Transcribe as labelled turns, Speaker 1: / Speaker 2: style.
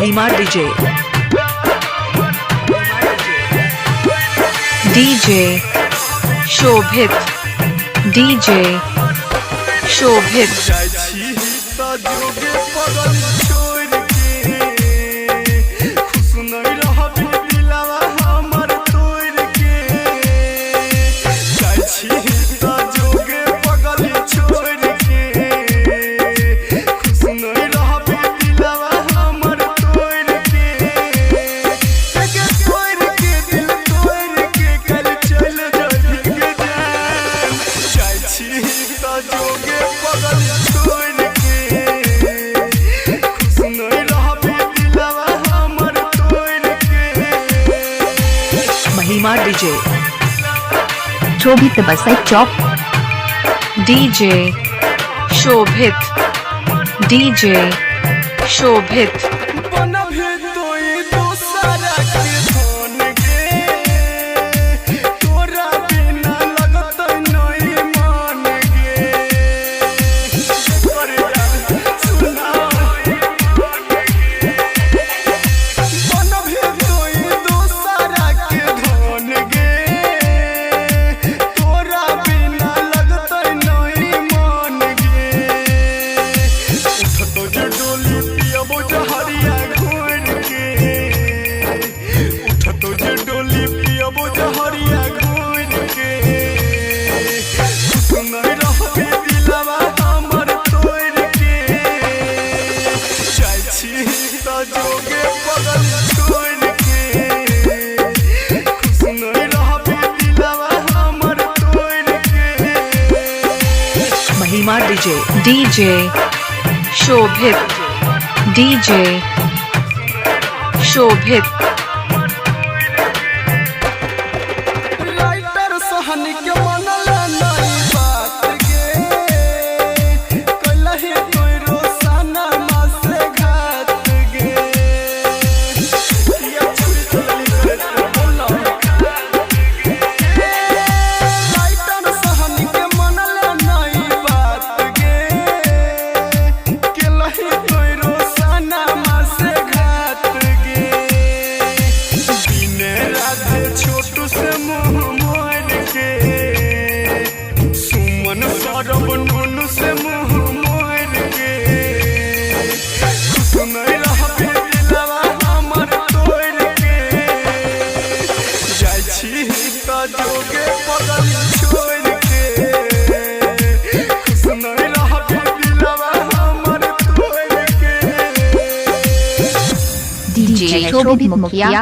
Speaker 1: Mahima DJ, DJ Shobhit, DJ Shobhit.
Speaker 2: जाइ छी तऽ जोगे पगल छोड़ के, खुश नहीं रहबी दिलवा हमर तोड़ के। जाइ छी तऽ जोगे पगल छोड़ के, खुश नहीं रहबी दिलवा हमर तोड़ के। के तोड़ के दिल तोड़ के कल चल जाबी के जान। जाइ छी तऽ जोगे पगल छोड़ के, खुश नहीं रहबी दिलवा हमर तोड़ के।
Speaker 1: Mahima DJ,
Speaker 3: Shobhit Basai Chowk,
Speaker 1: DJ Shobhit, DJ Shobhit.
Speaker 2: बनबे तोई दोसरा के धन गे, तोरा बिना लगत नहीं मन गे। करे सुना, बनबे तोई दोसरा के धन गे, तोरा बिना लगत नहीं मन गे। उठतो जे डोली पियबो जहरिया घोर के, उठतो जे डोली पियबो जहरिया घोर के। खुश नहीं रहबी दिलवा हमर तोड़ के। जाइ छी तऽ जोगे पगल छोड़ के, खुश नहीं रहबी दिलवा हमर तोड़ के।
Speaker 1: Mahima DJ, DJ Shobhit, DJ Shobhit.
Speaker 2: Writer सहन के मनल नहीं बात गे, कलही तोय रोसाना माँ से घात गे। किया छुरी चलली करे बोला। राइटर सहन के मनल नहीं बात गे, कलही तोय रोसाना माँ से घात गे। दिने राधे छोटू से मुँह मोड़ के, सुमन सौरभ नूनू से मुँह मोड़ के। खुश नहीं रहबी दिलवा हमर तोड़ के। जाइ छी तऽ जोगे पगल छोड़ के, खुश नहीं रहबी दिलवा हमर तोड़ के।
Speaker 3: DJ Shobhit Mukhiya.